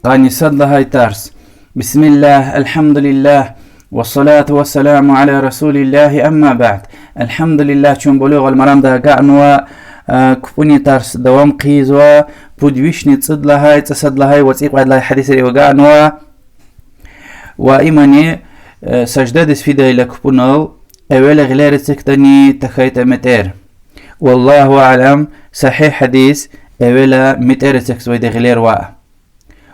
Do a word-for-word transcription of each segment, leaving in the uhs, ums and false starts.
Къанни сад лагьай тарс. بسم الله، الحمد لله، والصلاة والسلام على رسول الله، أما بعد. الحمد لله, чун Булугъул Марамда агакьнава, а, кпӀунин тарс давам хъийизва, пуд вишни цӀуд лагьай, цӀусад лагьай ва цӀикьвед лагьай гьадисрив агакьнава. Ва имани, э, саждадиз фидайла кпӀунал, эвела гъилер эцигдани тахьайтӀа метӀер. والله أعلم, сагьигь гьадис, эвела метӀер эцигзавайди гъилер ваъ.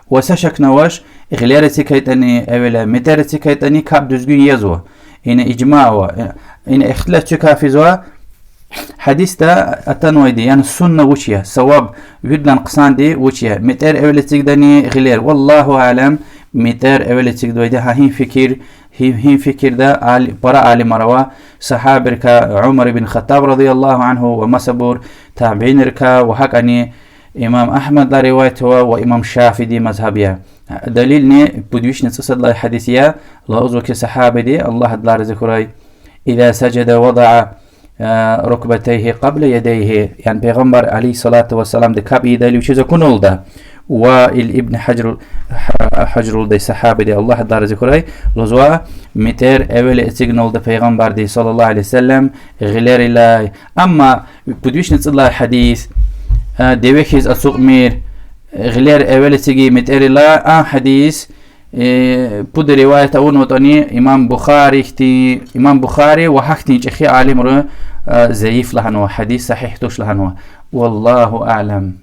Ва са шакни авач, гъилер эцигайтӀани, эвела метӀер эцигайтӀани, капӀ дуьзгуьн язва. Ина ижма ава, ина ихтилат чка физва, гьадисда атанвайди, яни сунна вуч я, саваб виридалай хъсанди вуч я, метӀер эвел эцигдани гъилер. والله أعلم, метӀер эвел эцигдайди гьа гьи фикир, гьи, гьи фикирда ал-, пара алимар ава, сагьабийрикай Умар ибн Хаттаб رضي الله عنه ва масабур, табиинрикай ва гьакӀни имам Агьмадилай риваят ава ва имам Шафиидин мазгьаб я. Далилни пуд вишни цӀусад лагьай гьадис я, лугьузва хьи сагьабиди, Аллагь адалай рази хьурай, إذا سجد وضع ركبتيه قبل يديه, яни Пайгъамбар عليه الصلاة والسلامди капӀ ийидайла вичиз акуналда. Ваил ибн Гьужр, Гьужр лугьудай сагьабиди, Аллагь адалай рази хьурай, лугьузва, метӀер эвел эцигналда Пайгъамбарди صلى الله عليه وسلم гъилерилай. Амма пуд вишни цӀуд лагьай гьадис, а, деве хьиз ацукьмир, гъилер эвел эцигин метӀерилай, а гьадис, э, пуд риваят авунватӀани, имам Бухари хьтин, имам Бухари ва гьахьтин чӀехи алимри, а, заиф лагьанва, гьадис сагьигь туш лагьанва. والله أعلم.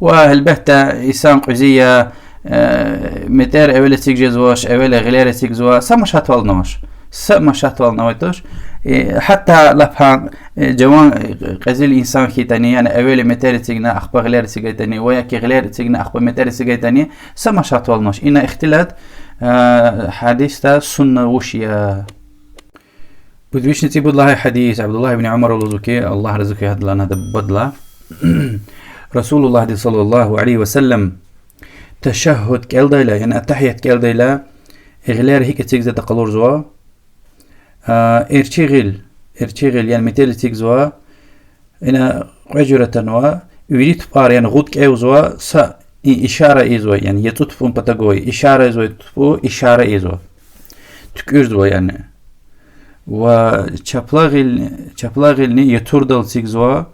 Ва гьелбетда, инсан кьуьзуь я, э, метӀер эвел эцигиз жезвач, эвел гъилер эцигзава, са машатвални авач. Са машатвални авай туш. Э, гьатта лап гьа, э, жаван, э, къизил инсан хьайитӀани, яни эвел метӀер эцигна, ахпа гъилер эцигайтӀани, ва яки гъилер эцигна, ахпа метӀер эцигайтӀани, са машатвални авач. Ина ихтилат, э, гьадисда сунна вуч я. Пуд вишни цӀипуд лагьай гьадис, Абдуллагь ибн Умара лугьузва хьи, Аллагь рази хьуй гьадалай, гьадан бубадилай. Расулуллагьди صلى الله عليه وسلم ташагьгьуд кӀелдайла, яни аттагьият кӀелдайла, гъилер гьикӀ эцигзатӀа къалурзава, а, эрчӀи гъил, эрчӀи гъил, яни метӀер эцигзава, ина кьве жуьре атанва, вири тупӀар, яни гъуд кӀевзава, са и-, ишара ийизва, яни яцӀу тупӀун патав гвай, ишара ийизвай тупӀу, ишара ийизва. ТуькӀуьрзава, яни. Ва чапла гъил-, чапла гъилни ятурдал эцигзава,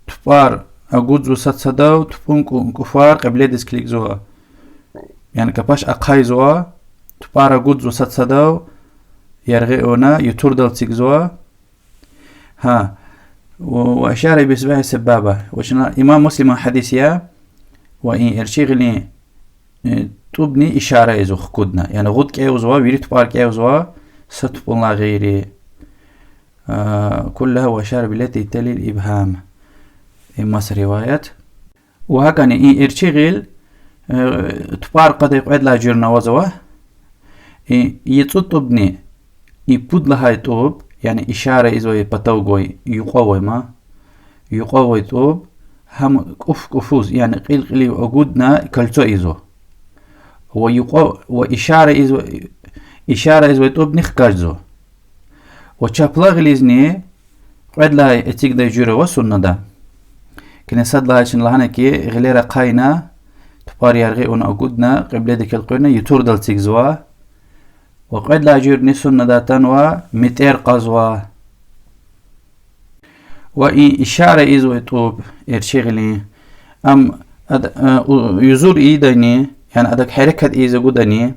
тупӀар агудзава сад-садав, тупӀун кӀу-, кӀуфар кьибледиз килигзава. Яни капаш ахъайзава, тупӀар агудзава сад-садав, яргъи авуна, ятурдал эцигзава. Гьа. Ва, ва أشار بإصبعه السبابة. Ва чна имам Муслиман гьадис я, ва и эрчӀи гъилин, э, тӀубни ишара ийизва хкудна. Яни гъуд кӀевзава, вири тупӀар кӀевзава, са тупӀунлай гъейри. А, كلها وأشار بالتي تلي الإبهام. И маса риваят. Ва гьакӀни и эрчӀи гъил, э, тупӀар кьадай кьвед лагьай жуьрена авазва. И яцӀу тӀубни, и пуд лагьай тӀуб, яни ишара ийизвай патав гвай, юкьва авай ма, юкьва авай тӀуб, гьам кӀуф-кӀуфуз, яни кьил-кьилив агудна кольцо ийизва. Ва юкьва, ва ишара ийизва-, ишара ийизвай тӀубни хкажзава. Ва чапла гъилизни кьвед лагьай эцигдай жуьре ава суннада. Куьне сад лагьай чна лагьана хьи, гъилер ахъайна, тупӀар яргъи авуна агудна, кьибледихъ элкъуьрна, ятурдал эцигзава. Ва кьвед лагьай жуьрени суннада атанва, метӀер кьазва. Ва и ишара ийизвай тӀуб, эрчӀи гъилин, ам ад-, э, у-, юзур ийидани, яни адак гьерекат ийиз агудани,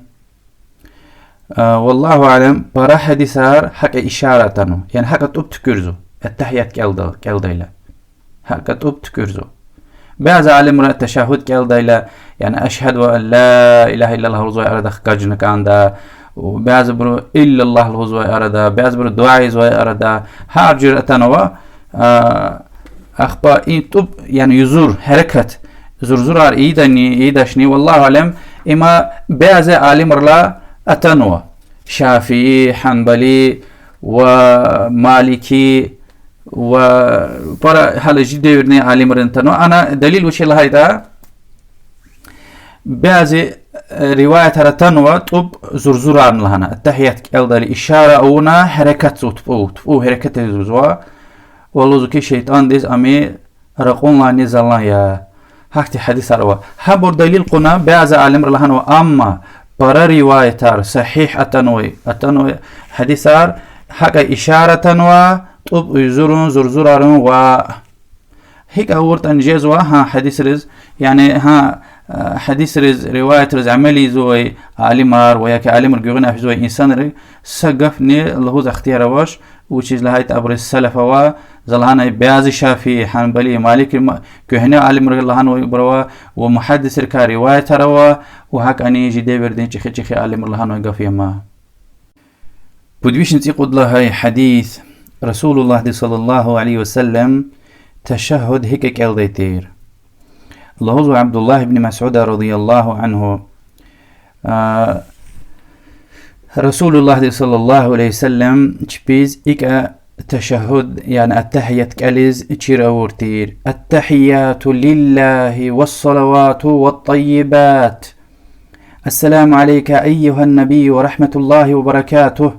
а, والله أعلم, пара гьадисар гьакӀа ишара атанва, яни гьакӀа тӀуб туькӀуьрзава, аттагьият кӀелда-, кӀелдайла. ГьакӀа тӀуб туькӀуьрзава. Бязи алимри ташагьгьуд кӀелдайла, яни أشهد أن لا إله إلا الله лугьузвай арада хкажна кӀанда, бязибуру إلا الله лугьузвай арада, бязибуру дуьа ийизвай арада, гьар жуьре атанва, а, ахпа и тӀуб, яни юзур, гьерекат, зурзурар ийидани, ийидачни, والله أعلم, има бязи алимрилай атанва. Шафии, Гьанбали ва Малики ва пара гьала чи девирдин алимрини атанва. Ана далил вуч я лагьайтӀа, бязи, э, риваятар атанва тӀуб зурзурарна лагьана. Аттагьият кӀелдайла ишара авуна гьерекатзава тӀуб, тӀуб гьерекат ийиз лугьузва. Ва лугьузва хьи, шейтӀандиз ам ракьунлайни залан я. Гьахьтин гьадисар ава. Гьабур далил кьуна бязи алимри лагьанва, амма пара риваятар, сагьигь атанвай, атанвай гьадисар, гьакӀа ишара атанва тӀуб уьзурун, зурзурарун ва гьикӀ авуртӀани жезва гьа гьадисриз, яни гьа, э, гьадисриз, риваятриз амал ийизвай алимар ва яки алимрин гуьгъуьна физвай инсанри, са гафни лугьуз ихтияр авач, вучиз лагьайтӀа абуруз салаф ава, за лагьанай бязи шафии, гьанбали, малики, ма-, куьгьне алимри лагьанвайбур ава, ва мугьаддисрикай риваятар ава, ва гьакӀани жи девирдин чӀехи-чӀехи алимри лагьанвай гаф я ма. Пуд вишни цӀикьуд лагьай гьадис. Расулуллагьди صلى الله عليه وسلم ташагьгьуд гьикӀ кӀелдай тир. Лугьузва Абдуллагь ибн Масуда رضي الله عنه, а, Расулуллагьди صلى الله عليه وسلم чпиз икӀ ташагьгьуд, яни аттагьият кӀелиз чир авур тир: التحيات لله والصلوات والطيبات. السلام عليك أيها النبي ورحمة الله وبركاته.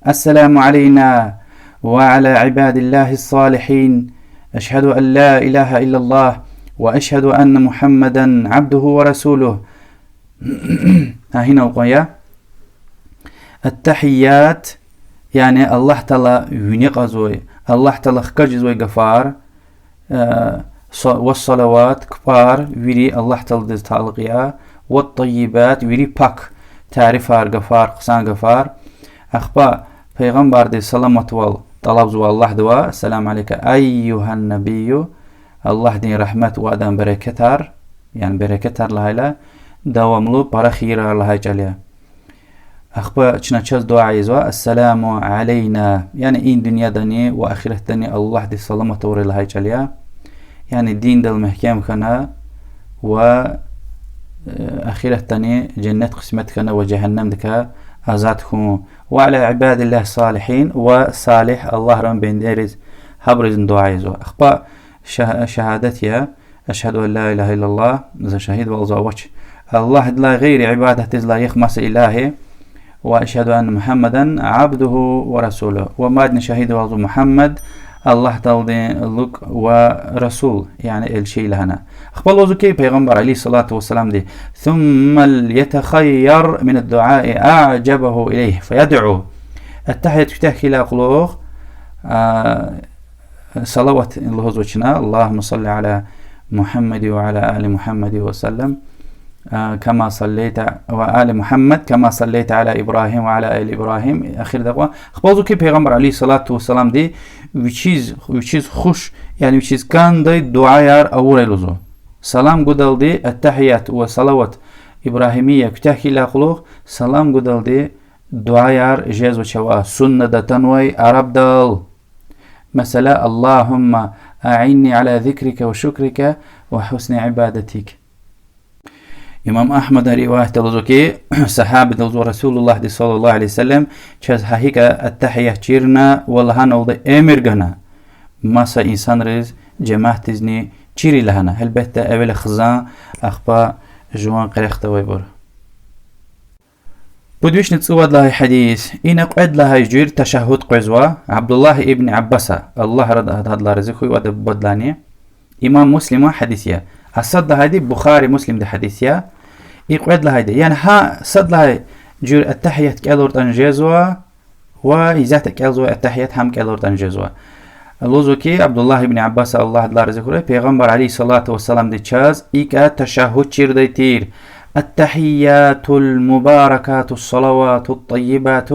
السلام علينا وعلى عباد الله الصالحين. أشهد أن لا إله إلا الله وأشهد أن محمدا عبده ورسوله. Гьа гьинал кьван я. Ат-тагьият, яни Аллагь Таала вине кьазвай, Аллагь Таала хкаж ийизвай гафар, э, са-, ва салават, кпӀар, вири Аллагь Тааладиз талукь я, ва тайибат, вири пак, тарифар, гафар, хъсан гафар. Ахпа Пайгъамбардиз саламатвал тӀалабзава Аллагьдивай, السلام عليك أيها النبي, Аллагьдин рагьмат ва адан берекатар, яни берекатар лагьайла, давамлу пара хийирар лагьай чӀал я. Ахпа чна чаз дуьа ийизва, السلام علينا, яни и дуьньядани ва ахиратдани Аллагьди саламат авурай лагьай чӀал я. Яни диндал мягькем хьана ва, э, ахиратдани женнет къисмет хьана ва жегьеннемдикай азад хьун. وعلى عباد الله الصالحين, ва салигь Аллагьрин бендейриз, гьабуризни дуьа ийизва. Ахпа шагь-, шагьадат я, أشهد أن لا إله إلا الله, за шагьидвалзава вач Аллагьдилай гъейри ибадатдиз лайих маса илагь, وأشهد أن محمدا عبده ورسوله, ва мадни шагьидвалзава Мугьаммад Аллагь Тааладин лукӀ ва расул, яни элчи я лагьана. Ахпа лугьузва хьи Пайгъамбар عليه الصلاة والسلامди: ثم ليتخير من الدعاء أعجبه إليه فيدعو. Аттагьият куьтягь хьайила кьулухъ, а, салават лугьузва чна, اللهم صل على محمد وعلى آل محمد وسلم, а, كما صليت, وعلى آل محمد كما صليت على إبراهيم وعلى آل إبراهيم, ахирдал кьван. Ахпа лугьузва хьи Пайгъамбар عليه الصلاة والسلامди вичиз, вичиз хуш, яни вичиз кӀандай дуьаяр авурай лугьузва. Салам гудалди аттагьият ва салават ибрагьимия куьтягь хьайила кьулухъ, салам гудалди дуьаяр жезвач ава, суннада атанвай арабдал. Месела, اللهم أعني على ذكرك وشكرك وحسن عبادتك. Имам Агьмада риваятда лугьузва хьи, сагьабиди лугьузва, Расулуллагьди صلى الله عليه وسلم чаз гьа гьикӀ аттагьият чирна ва лагьаналда эмир гана маса инсанриз, жемятдизни чир ая лагьана. Гьелбетда, эвел хизан, ахпа жуван къерехда авайбур. Пуд вишни цӀувад лагьай гьадис. Ина кьвед лагьай жуьре ташагьгьуд къвезва Абдуллагь ибн Аббаса, Аллагь ра-, гьадалай рази хьуй ва адан бубадилайни. Имам Муслима гьадис я. А сад лагьайди Бухари, Муслимда гьадис я. И кьвед лагьайди, яни гьа сад лагьай жуьре аттагьият кӀелуртӀани жезва, ва исятда кӀелзавай аттагьият гьам кӀелуртӀани жезва. Лугьузва хьи, Абдуллагь ибн Аббаса, Аллагь гьадалай рази хьурай, Пайгъамбар عليه الصلاة والسلامди чаз икӀ ташагьгьуд чирдай тир: التحيات المباركات الصلوات الطيبات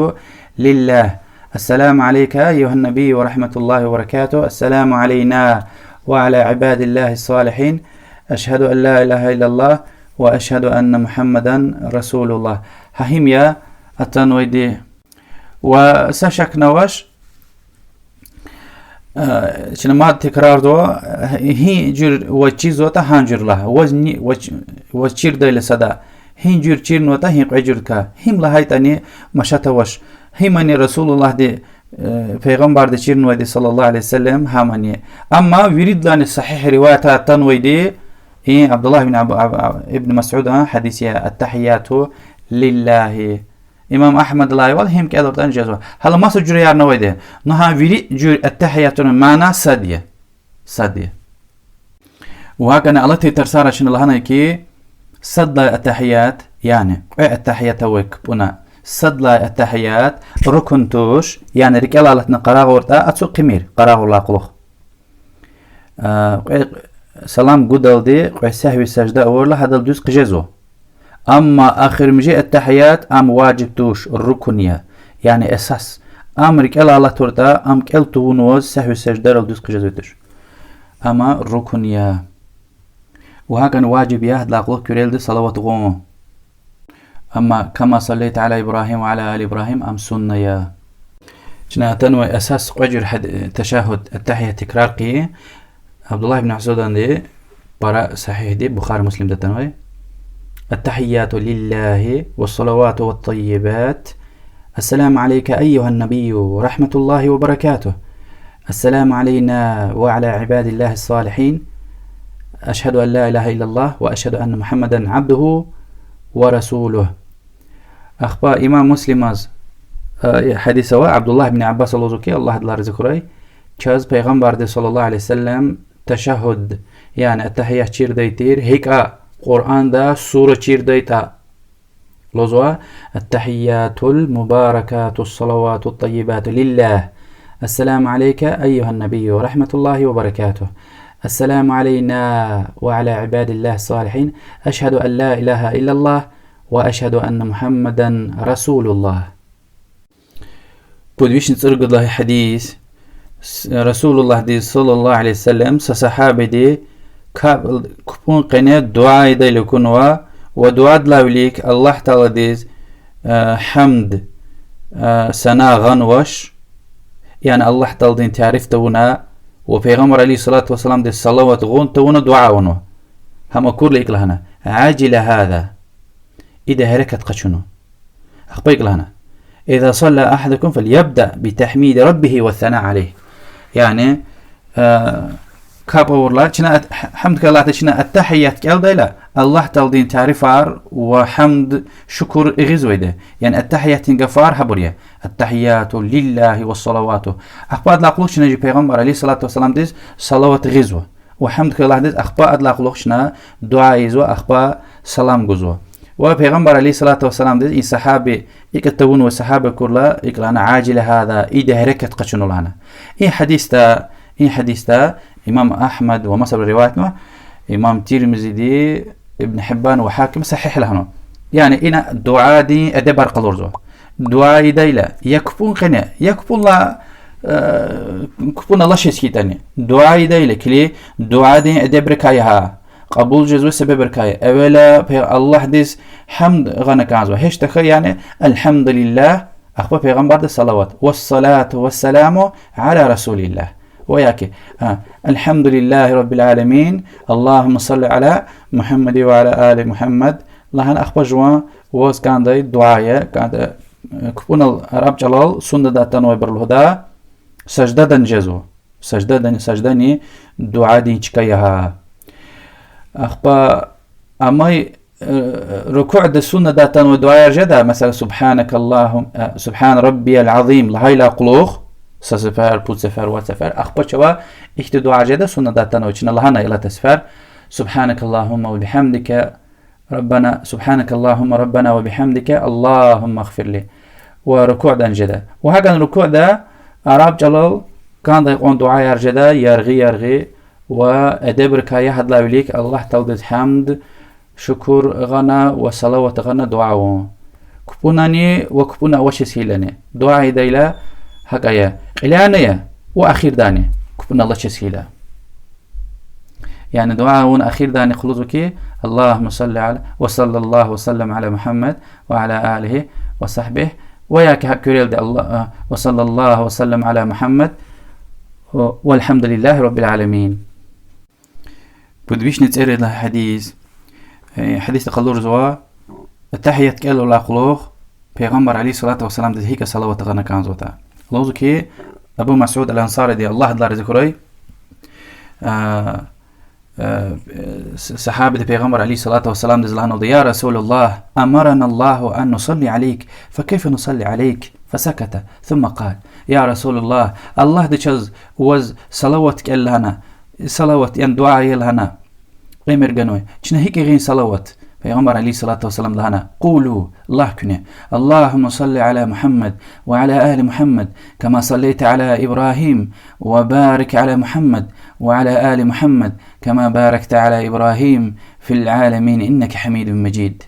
لله. السلام عليك أيها النبي ورحمة الله وبركاته. السلام علينا وعلى عباد الله الصالحين. أشهد أن لا إله إلا الله وأشهد أن محمدا رسول الله. Гьа гьим я атанвайди. Ва са шакни авач, э, чна мад тикрарзава, гьи жуьре ваз чизватӀа, гьа жуьре лагь. Ваз ни-, ваз, ваз чирдайла сада, гьи жуьре чирнаватӀа, гьи кьве жуьредикай. Гьим лагьайтӀани машат авач. Гьимани Расулуллагьди, э, Пайгъамбарди чирнавайди صلى الله عليه وسلم, гьамани. Амма виридалайни сагьигь риваятар атанвайди, и Абдуллагь ибн Аб-, Аб-, Аб-, ибн Масудан гьадис я: التحيات لله. Имам Агьмадалайвал гьим кӀелуртӀани жезва. Гьала маса жуьреярни авайди. Ну гьа вири жуьре аттагьиятунин мана сад я. Сад я. Ва гьакӀни алатай тарсара чна лагьанай хьи, сад лагьай аттагьият, яни кьве аттагьият авай кпӀуна сад лагьай аттагьият рукун туш, яни рикӀелай алатна къарагъуртӀа, ацукь хъийимир къарагъурдалай кьулухъ. Кьве салам гудалди кьве сагьви сажда авурла гьадал дуьз хъижезва. Амма эхиримжи аттагьият ам важиб туш, рукун я, яни эсас. Ам рикӀелай алатуртӀа, ам кӀел тавунваз сагьви саждарал дуьз хъижезвай туш. Ам рукун я. Ва гьакӀни важиб я гьадалай кьулухъ куьрелди салават гъун. Амма كما صليت على إبراهيم وعلى آل إبراهيم ам сунна я. Чна атанвай эсас кьве жуьре ташагьгьуд, аттагьият тикрар хъийин. Абдуллагь ибн Масуданди, пара сагьигьди, Бухари, Муслимда атанвай: التحيات لله والصلوات والطيبات، السلام عليك أيها النبي ورحمة الله وبركاته، السلام علينا وعلى عباد الله الصالحين، أشهد أن لا إله إلا الله وأشهد أن محمدا عبده ورسوله. Ахпа имам Муслимаз гьадис ава, Абдуллагь ибн Аббаса лугьузва хьи, Аллагь адалай рази хьурай, чаз Пайгъамбарди صلى الله عليه وسلم ташагьгьуд, яни аттагьият чирдай тир, гьикӀ Къуръанда сура чирдайтӀа. Лугьузва: التحيات المباركات الصلوات الطيبات لله، السلام عليك أيها النبي ورحمة الله وبركاته، السلام علينا وعلى عباد الله الصالحين، أشهد أن لا إله إلا الله وأشهد أن محمدا رسول الله. Пуд вишни цӀуругуд лагьай гьадис. Расулуллагьдиз صلى الله عليه وسلم са сагьабиди капӀ кпӀун къене дуьа ийидайла акунва ва дуьадилай вилик Аллагь Тааладиз гьамд, сана гъанвач, яни Аллагь Тааладин тариф тавуна ва Пайгъамбар عليه الصلاة والسلامдиз салават гъун тавуна дуьа авунва. Гьам акурла икӀ лагьана: عجل هذا, ида гьерекат къачуна. Ахпа икӀ лагьана: إذا صلى أحدكم فليبدأ بتحميد ربه والثناء عليه. Яни капӀ авурла, чна гьамд хьайила чна аттагьият кӀелдайла, Аллагь Тааладин тарифар ва гьамд, шукур гъизвайди. Яни аттагьиятдин гафар гьабур я: التحيات لله والصلوات. Ахпа адалай кьулухъ чна жи Пайгъамбар عليه الصلاة والسلامдиз салават гъизва ва гьамд хьайила Аллагьдиз, ахпа адалай кьулухъ чна дуьа ийизва, ахпа салам гузва. Ва Пайгъамбар عليه الصلاة والسلامдиз и сагьаби, икӀ тавунвай сагьаби акурла икӀ лагьана: عجل هذا, ида гьерекат къачуна лагьана. И гьадисда, и гьадисда имам Агьмад ва масабуру риваятнава, имам Тирмизиди, Ибн Гьиббан ва Гьаким сагьигь лагьанва. Яни ина дуьадин эдебар къалурзава. Дуьа ийидайла, я кпӀун къене, я кпӀунлай, кпӀуна алачиз хьайитӀани, дуьа ийидайла, килиг, дуьадин эдебрикай я гьа, кьабул жезвай себебрикай я. Эвела Аллагьдиз гьамд гъана кӀанзава, гьич тахьайтӀа, яни الحمد لله, ахпа Пайгъамбардиз салават: والصلاة والسلام على رسول الله. Ва я ки الحمد لله رب العالمين، اللهم صل على محمد وعلى آل محمد лагьана, ахпа жуван ваз кӀандай дуьа я, кӀанда, кпӀунал, араб чӀалал суннадай атанвайбур лугьуда, саждадани жезва. Саждадани, саждани дуьадин чка я гьа. Ахпа амай рукуъда суннадай атанвай дуьаяр жеда, месела, سبحانك اللهم, سبحان ربي العظيم лагьайла кьулухъ, са сефер, пуд сефер, вад сефер, ахпа чавай ихьтин дуьаяр жеда суннадай атанвай, чна лагьанай алатай сефер: سبحانك اللهم وبحمدك، ربنا، سبحانك اللهم ربنا وبحمدك، اللهم اغفر لي. Ва рукуъдани жеда. Ва гьакӀни рукуъда араб чӀалал кӀандай кьван дуьаяр жеда, яргъи-яргъи, ва эдебрикай я гьадалай вилик Аллагь Тааладиз гьамд, шукур гъана ва салават гъана дуьа авун. КпӀунани ва кпӀуна авачиз хьайилани. Дуьа ийидайла гьакӀ ая. Кьилелни ая ва эхирдани, кпӀуна алачиз хьайила. Яни дуьа авун эхирдани лугьузва хьи: اللهم صل على، وصلى الله وسلم على محمد وعلى آله وصحبه. Ва я ки гьакӀ куьрелди: وصلى الله وسلم على محمد والحمد لله رب العالمين. Пуд вишни цӀерид лагьай гьадис. Гьадисда къалурзава, аттагьият кӀелдайла кьулухъ Пайгъамбар عليه الصلاة والسلامдиз гьикӀ салават гъана кӀанзаватӀа. Лугьузва хьи, Абу Масуд ал-Ансариди, Аллагь адалай рази хьурай, сагьабиди Пайгъамбар عليه الصلاة والسلامдиз лагьаналда: يا رسول الله، أمرنا الله أن نصلي عليك، فكيف نصلي عليك؟ فسكت، ثم قال: يا رسول الله، Аллагьди чаз ваз салават кӀел лагьана, салават, яни дуьа ая лагьана, эмир ганвай. Чна гьикӀ гъин салават? Пайгъамбар عليه الصلاة والسلام лагьана: قولوا, лагь куьне: اللهم صل على محمد وعلى آل محمد كما صليت على إبراهيم وبارك على محمد وعلى آل محمد كما باركت على إبراهيم في العالمين إنك حميد مجيد.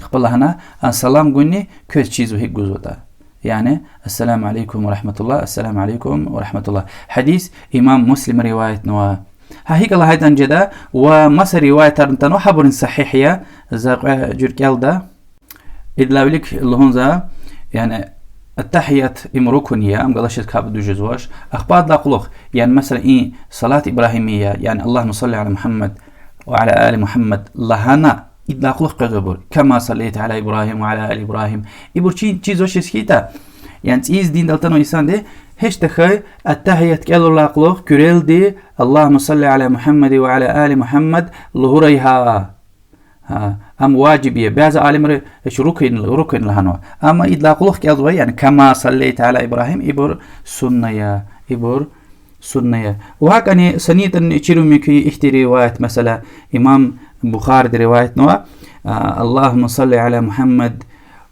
Ахпа лагьана, а салам гунни квез чизва гьикӀ гузватӀа. Яни, السلام عليكم ورحمة الله, السلام عليكم ورحمة الله. Гьадис имам Муслима риваятнава. Гьа гьикӀ лагьайтӀани жеда, ва маса риваятарни атанва, гьабурни сагьигь я, за кьве жуьре кӀелда. Идалай вилик лугьун за, яни, аттагьият им рукун я, ам галачиз капӀ дуьз жезвач. Ахпа идалай кьулухъ, яни, месела, и салат ибрагьимия, яни, اللهم صل على محمد وعلى آل محمد лагьана, идалай кьулухъ къвезва ибур: كما صليت على إبراهيم وعلى آل إبراهيم. Ибур чи-, чизвачиз хьайитӀа, яни цӀийиз диндал атанвай инсанди, гьич тахьай аттагьият кӀелайдалай кьулухъ куьрелди اللهم صل على محمد وعلى آل محمد лугьурай гьа. Гьа, ам важиб я. Бязи алимри гьич рукун, рукун лагьанва. Амма идалай кьулухъ кӀелзавай, яни كما صليت على إبراهيم, ибур сунна я, ибур сунна я. Ва гьакӀни санитӀани чирун мумкин я ихьтин риваят, месела, имам Бухариди риваятнава, а, اللهم صل على محمد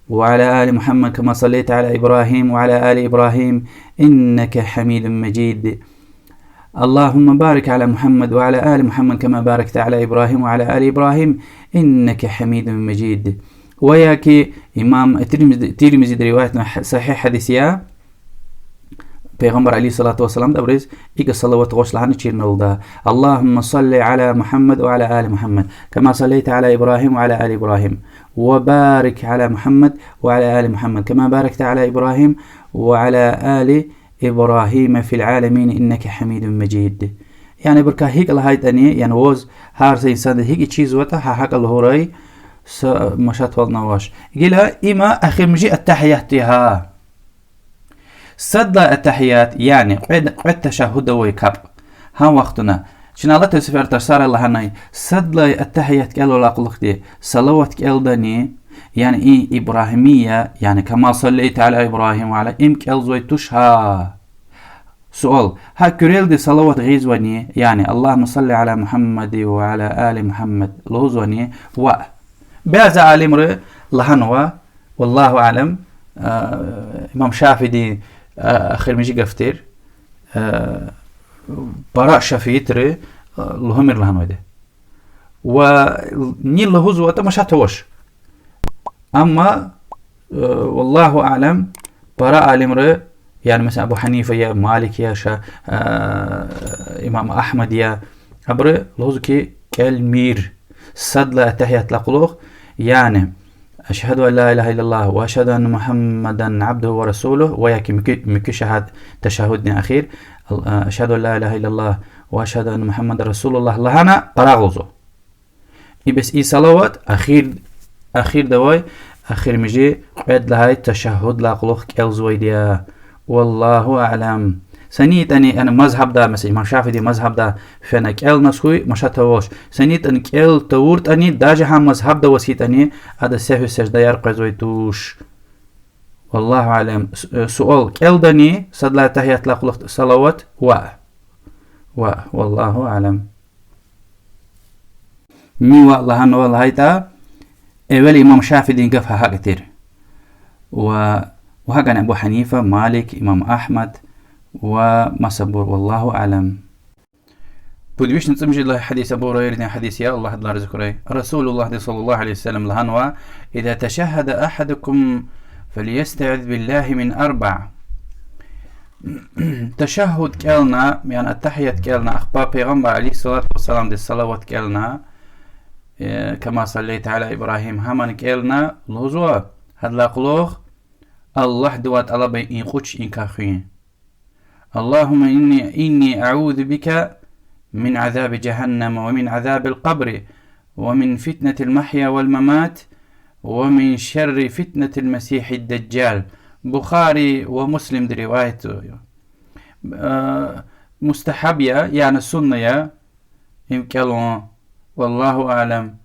وعلى آل محمد كما صليت على إبراهيم وعلى آل إبراهيم إنك حميد مجيد. اللهم بارك على محمد وعلى آل محمد كما باركت على إبراهيم وعلى آل إبراهيم إنك حميد مجيد. Ва яки имам Тирмизи-, Тирмизиди риваятнавай, сагьигь гьадис я. Пайгъамбар عليه الصلاة والسلامди абуруз икӀ салават гъваш лагьана чирналда: اللهم صل على محمد وعلى آل محمد كما صليت على إبراهيم وعلى آل إبراهيم وبارك على محمد وعلى آل محمد كما باركت على إبراهيم وعلى آل إبراهيم في العالمين إنك حميد مجيد. Яни ибурукай гьикӀ лагьайтӀани, яни ваз гьар са инсанди гьикӀ чизватӀа, гьа гьакӀа лугьурай, са машатвални авач. Гила има эхиримжи аттагьият я гьа. Сад лагьай аттагьият, яни кьвед, кьвед ташаггьуд авай капӀ. Гьа вахтунда чна алатай сеферда тарсара лагьанай, сад лагьай аттагьият кӀелайдалай кьулухъди салават кӀелдани, яни и ибрагьимия, яни كما صليت على إبراهيم وعلى, им кӀелзавай туш гьа. Суал: гьа куьрелди салават гъизвани, яни اللهم صل على محمد وعلى آل محمد лугьузвани? Ваъ. Бязи алимри лагьанва, والله أعلم, а, имам Шафиидин, а, эхиримжи гаф тир, а, пара шафиитри, а, лугьумир лагьанвайди. Ва ни лугьузватӀа машат авач. Амма, э, والله أعلم, пара алимри, яни, месела, Абу Гьанифа я, Малик я, ша-, э, имам Агьмад я, абуру лугьузва хьи, кӀелмир сад лагьай аттагьиятлай кьулухъ, яни أشهد أن لا إله إلا الله وأشهد أن محمدا عبده ورسوله, ва яки муькуь, муькуь шагьад-, ташаггьуддин эхир, ал-, а, أشهد أن لا إله إلا الله وأشهد أن محمدا رسول الله лагьана, къарагъ лугьузва. И бес и салават эхир, эхирдавай, эхиримжи кьвед лагьай ташаггьудлай кьулухъ кӀелзавайди я. والله أعلم. Санитӏани, яни мазгьабда, месела, имам Шафиидин мазгьабда фена кӀелназ хьуй, машат авач. СанитӀани кӀел тавуртӀани, даже гьа мазгьабда аваз хьайитӀани, адаз сегьви саждаяр къвезвай туш. والله أعلم. С-, э, суал: кӀелдани сад лагьай аттагьиятлай кьулухъ салават? Ваъ. Ваъ, والله أعلم. Ни ваъ лагьанва лагьайтӀа, эвел имам Шафиидин гаф гьа гьакӀ тир. Ва, ва гьакӀни Абу Гьанифа, Малик, имам Агьмад ва масабур, والله أعلم. Пуд вишни цӀемуьжуьд лагьай гьадис Абу Гьурайрадин гьадис я, Аллагь адалай рази хьурай. Расулуллагьди صلى الله عليه وسلم лагьанва: إذا تشهد أحدكم فليستعذ بالله من أربع. Ташаггьуд кӀелна, яни аттагьият кӀелна, ахпа Пайгъамбар عليه الصلاة والسلامдиз салават кӀелна, э, كما صليت على إبراهيم, гьамни кӀелна, лугьузва гьадалай кьулухъ Аллагьдивай тӀалабай и кьуч, и кар хуьн. اللهم إني، إني أعوذ بك من عذاب جهنم ومن عذاب القبر ومن فتنة المحيا والممات ومن شر فتنة المسيح الدجال. Бухари ва Муслимди риваят я. Э, мустагьаб я, яни сунна я им кӀелун. والله أعلم.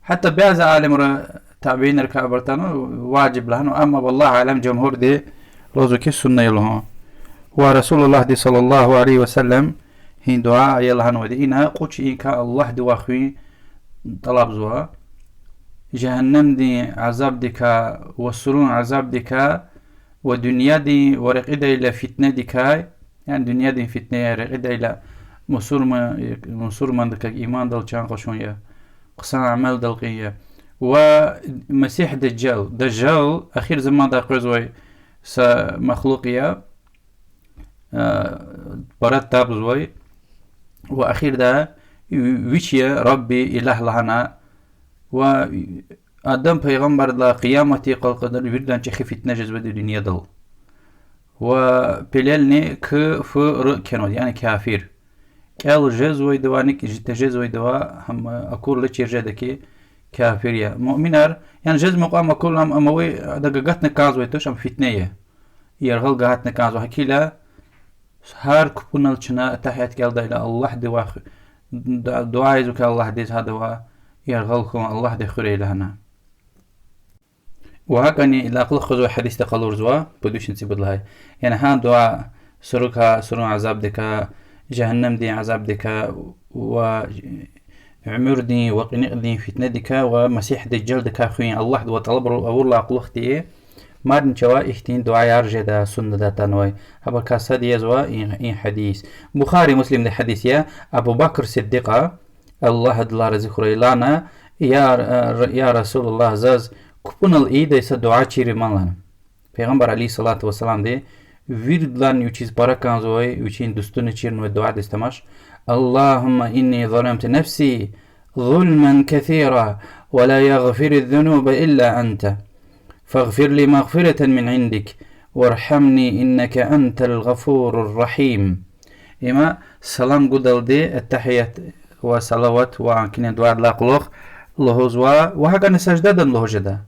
Гьатта бязи алимри, табиинрикай абуру атанва, важиб лагьанва, амма, والله أعلم, жумгьурди лугьузва хьи, сунна я лугьун. Ва Расулуллагьди صلى الله عليه وسلم И дуьа ая лагьанвайди, ина кьуч и кар Аллагьдивай хуьн тӀалабзава. Жегьеннемдин азабдикай ва сурун азабдикай ва дуьньядин ва рекьидайла фитнедикай, яни дуьньядин фитне я, рекьидайла мусурман, мусурмандикай имандал чан къачун я, хъсан амалдал кьин я. Ва Масигь Дажжал, Дажжал ахир замандай къвезвай са махлукь я, пара табзавай, ва ахирда вич я Рабби, илагь лагьана, ва Адам пайгъамбардилай къиямат къалкъадал виридалай чӀехи фитне жезвайди дуьньядал. Ва пелелни К Ф Р кхьенвайди, яни кафир. КӀел жезвайдавайни, жи тежезвайдавай, гьам акурла чир жеда хьи, кафир я. Муъминар, яни жезмай кьван акурла ам, ам авай, адак агатна кӀанзавай туш, ам фитне я. Яргъал гатна кӀанзава. ГьакӀ хьайила, гьар капӀунал чна аттагьият кӀелдайла Аллагьдивай ху-, дуьа ийизвай хьи Аллагьдиз, гьадавай яргъал хьун, Аллагьди хуьрай лагьана. Ва гьакӀни идалай кьулухъ къвезвай гьадисда къалурзава, пуд вишни цӀибуд лагьай. Яни гьа дуьа сурукай, сурун азабдикай, жегьеннемдин азабдикай ва уьмуьрдин ва кьиникьдин фитнедикай ва Масигь Дажжалдикай хуьн Аллагьдивай тӀалаб авурлай кьулухъди, мадни чавай ихьтин дуьаяр жеда суннадай атанвай. Гьабурукай сад язва и, и гьадис. Бухари, Муслимдин гьадис я, Абу Бакр Сиддикьа, Аллагь адалай рази хьурай, лагьана: Я, я Расулуллагь, заз капӀунал ийидай са дуьа чир ман лагьана. Пайгъамбар عليه الصلاة والسلامди виридалай вичиз пара кӀанзавай, вичин дустуни чирнавай дуьадиз тамаш: اللهم إني ظلمت نفسي ظلما كثيرا ولا يغفر الذنوب إلا أنت فاغفر لي مغفرة من عندك وارحمني إنك أنت الغفور الرحيم. Има салам гудалди аттагьият ва салават ва анкинин дуьадилай кьулухъ лугьузва ва гьакӀни саждадани лугьуз жеда.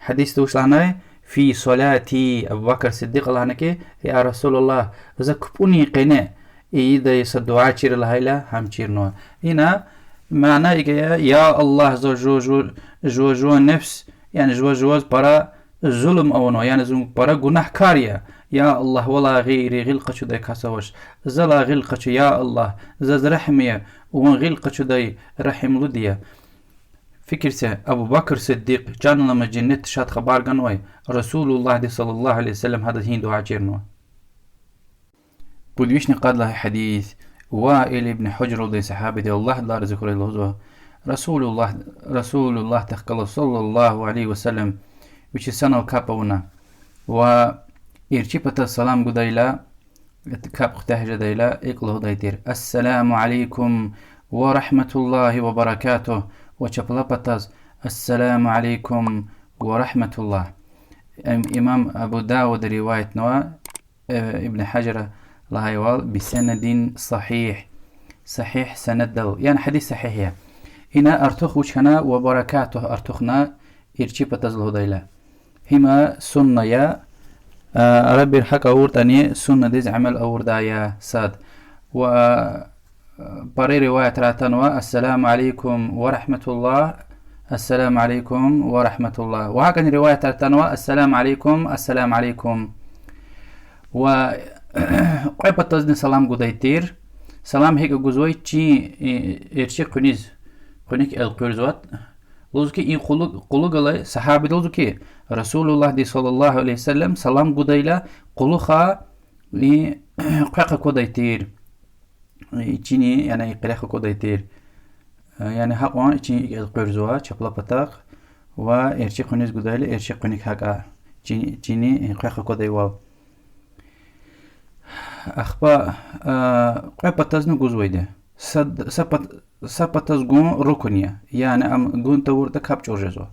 Гьадисда вуч лагьанай? في صلاتي, Абу Бакр Сиддикьа лагьана хьи, я Расулуллагь, за капӀунин къене ийидай са дуьа чир лагьайла, гьам чирнава. Ина мана икӀ я: я Аллагь, за жува-жува, жува-жуван нефс, яни жува-жуваз пара зулум авунва, яни зун пара гунагькар я. Я Аллагь, валай гъейри гъил къачудай кас авач. Залай гъил къачу, я Аллагь, заз регьим ая, вун гъил къачудай регьимлуди я. Фикир це, Абу Бакр Сиддикь чан аламаз женнетдин шад хабар ганвай Расулуллагьди صلى الله عليه وسلم гьадаз гьин дуьа чирнава. Пуд вишни къад лагьай гьадис. Ваил ибн Гьужр лугьудай сагьабиди, Аллагь адалай рази хьурай, лугьузва: Расулуллагь, Расулуллагьдихъ галаз صلى الله عليه وسلم вичиз санал капӀ авуна ва эрчӀи патаз салам гудайла, капӀ куьтягь жедайла икӀ лугьудай тир: السلام عليكم ورحمة الله وبركاته, ва чапла патаз: السلام عليكم ورحمة الله. Им-, имам Абу Давуда риваятнава, э, Ибн Гьажара лагьайвал, بسند صحيح, сагьигь санаддал, яни гьадис сагьигь я. Ина артух вуч хьана? وبركاته артухна эрчӀи патаз лугьудайла. Гьим сунна я, а, арабир гьакӀ авуртӀани, суннадиз амал авурдай я сад. Ва, а, пара риваятрай атанва: السلام عليكم ورحمة الله, السلام عليكم ورحمة الله. Ва гьакӀни риваятрай атанва: السلام عليكم, السلام عليكم. Ва кьве патазни салам гудай тир. Салам гьикӀ гузвай? Чи, э, эрчӀи къуьниз, къуьник элкъуьрзаватӀа, лугьуз хьи, и къулу-, къулу галай сагьабиди лугьуз хьи, Расулуллагьди صلى الله عليه وسلم салам гудайла къулухъай и кьве къа квадай тир. И чини, яни и къерех аквадай тир. Яни гьакьван и чин элкъуьрзава чапла патахъ ва эрчӀи къуьниз гудайла эрчӀи къуьник гьакӀа чи-, чини кьве къа квадайвал. Ахпа, а, кьве патазни гузвайди. Са, са пат-, са патаз гун рукун я. Яни ам гун тавуртӀа капӀ чӀур жезва.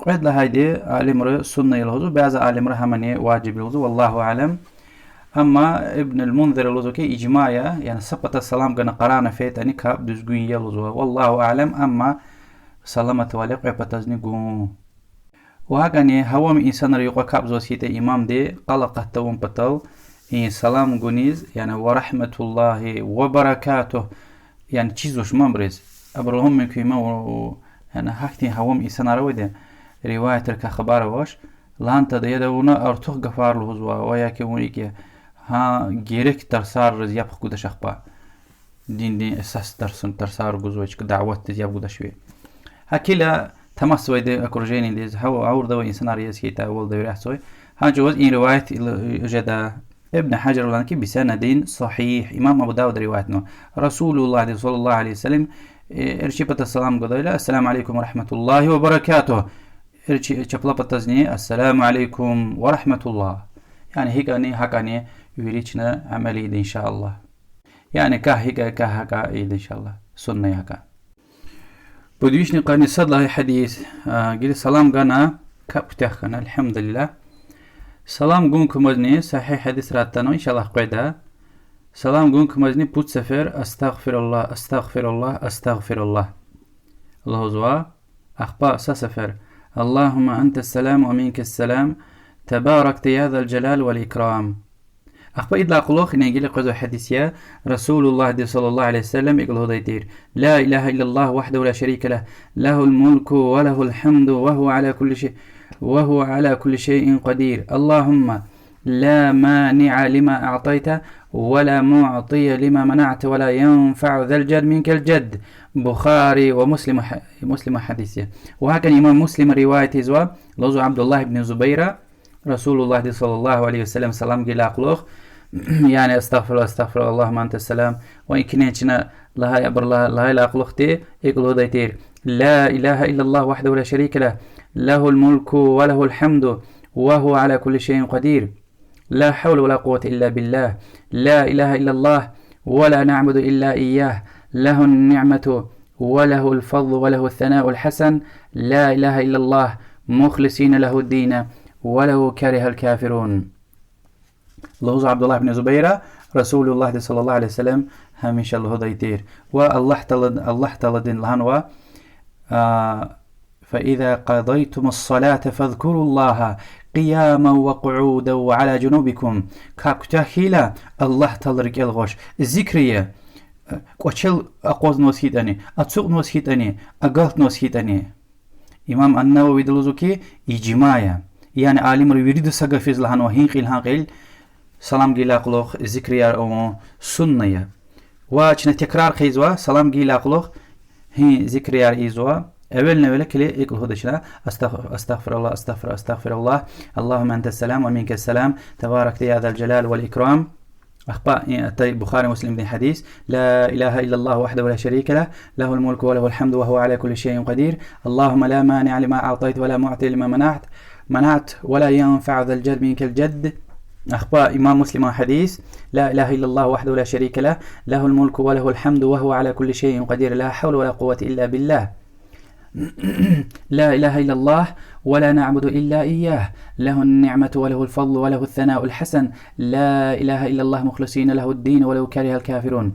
Кьвед лагьайди алимри сунна я лугьузва, бязи алимри гьамани важиб я лугьузва, والله أعلم. Амма Ибн аль-Мунзири лугьузва хьи, ижма я, яни са патаз салам гана къарагъна фейитӀани капӀ дуьзгуьн я лугьузва, والله أعلم, амма саламатвал я кьве патазни гун. Ва гьакӀни гьавам инсанри юкьва капӀзаваз хьайитӀа имамди, къал акъат тавун патал, и салам гуниз, яни ورحمة الله وبركاته, яни чизвач ман абуриз. Абуру лугьун мумкин я, яни гьахьтин гьавам инсанар авайди, риваятрикай хабар авач, лагьана тада, яда вуна артух гафар лугьузва, ва яки вун икӀ я, гьа герек тарсариз япхъ гудач ахпа. диндин эсас тарс-, тарсар гузвай, чка даъватдиз яб гудачви. Гьакила тамасвайди окружениедиз, гьа-, гъавурда авай инсанар яз хьайитӀа, авалда виряхцвай. Гьа чӀавуз и риваят ил-, жеда. Ибн Гьажар лагьана ки, би санадин сагьигь, имам Абу Давуда риваятнава. Расулуллагьди, саллаллагьу алейгьи ва саллам, э, эрчӀи пата салам гудайла, السلام عليكم ورحمة الله وبركاته. ЭрчӀи чапла патазни, السلام عليكم ورحمة الله. Яни гьикӀани, гьакӀани вири чна амал ийида, иншаллагь. Яни кагь гьикӀа, кагь гьакӀа ийида, иншаллагь. Сунна я гьакӀа. Пуд вишни къанни сад лагьай гьадис, а, гила салам гана, капӀ куьтягь хьана, الحمد لله. Салам гун кумазни, сагьигь гьадисра атанва, иншаллагь, къведа. Салам гун кумазни пуд сефер أستغفر الله، أستغفر الله، أستغفر الله лугьузва. Ахпа са сефер: اللهم أنت السلام ومنك السلام، تباركت يا ذا الجلال والإكرام. Ахпа идалай кьулухъ ингье гила къвезвай гьадис я, Расулуллагьди, صلى الله عليه وسلم, икӀ лугьудай тир: لا إله إلا الله وحده لا شريك له، له الملك وله الحمد وهو على كل شيء، وهو على كل شيء قدير. اللهم لا مانع لما أعطيت ولا معطي لما منعت ولا ينفع ذا الجد منك الجد. Бухари ва Муслим гьа-, Муслим гьадис я. Ва гьакӀни имам Муслима риваят ийизва, лугьузва Абдуллагь ибн Зубайра, Расулуллагьди, صلى الله عليه وسلم, салам гайидалай кьулухъ, яни أستغفر الله، أستغفر الله، اللهم أنت السلام, ва икӀ чна лагьай, абуру лагьайдалай кьулухъди икӀ лугьудай тир: لا إله إلا الله وحده لا شريك له، له الملك وله الحمد وهو على كل شيء قدير. لا حول ولا قوة إلا بالله. لا إله إلا الله ولا نعبد إلا إياه. له النعمة وله الفضل وله الثناء الحسن. لا إله إلا الله مخلصين له الدين ولو كره الكافرون. Лугьузва Абдуллагь ибн Зубайра, Расулуллагьди, صلى الله عليه وسلم, гьамиша лугьудай тир. Ва Аллагь Таала, Аллагь Таалади лагьанва, а, فإذا قضيتم الصلاة فاذكروا الله قياما وقعودا وعلى جنوبكم. КапӀ куьтягь хьайила, Аллагь Таала рикӀел гъваш, зикр ая, кӀвачел акъвазнаваз хьайитӀани, ацукьнаваз хьайитӀани, агалтнаваз хьайитӀани. Имам ан-Нававиди лугьузва ки, ижма я. Яни алимри вирида са гафиз лагьанва, гьи кьил, гьа кьил салам гайидалай кьулухъ зикрияр авун сунна я. Ва чна текрар хъийизва, салам гайидалай кьулухъ гьи зикрияр ийизва. Эвелни-эвел килиг икӀ лугьуда чна: أستغ-، أستغفر الله، أستغفر، أستغفر الله، اللهم أنت السلام ومنك السلام، تباركت يا ذا الجلال والإكرام. Ахпа, э, атай Бухари, Муслимдин гьадис: لا إله إلا الله وحده لا شريك له، له الملك وله الحمد وهو على كل شيء قدير. اللهم لا مانع لما أعطيت ولا معطي لما منعت، منعت، ولا ينفع ذا الجد منك الجد. Ахпа имам Муслиман гьадис: لا إله إلا الله وحده لا شريك له، له الملك وله الحمد وهو على كل شيء قدير، لا حول ولا قوة إلا بالله. لا إله إلا الله ولا نعبد إلا إياه، له النعمة وله الفضل وله الثناء الحسن، لا إله إلا الله مخلصين له الدين ولو كره الكافرون.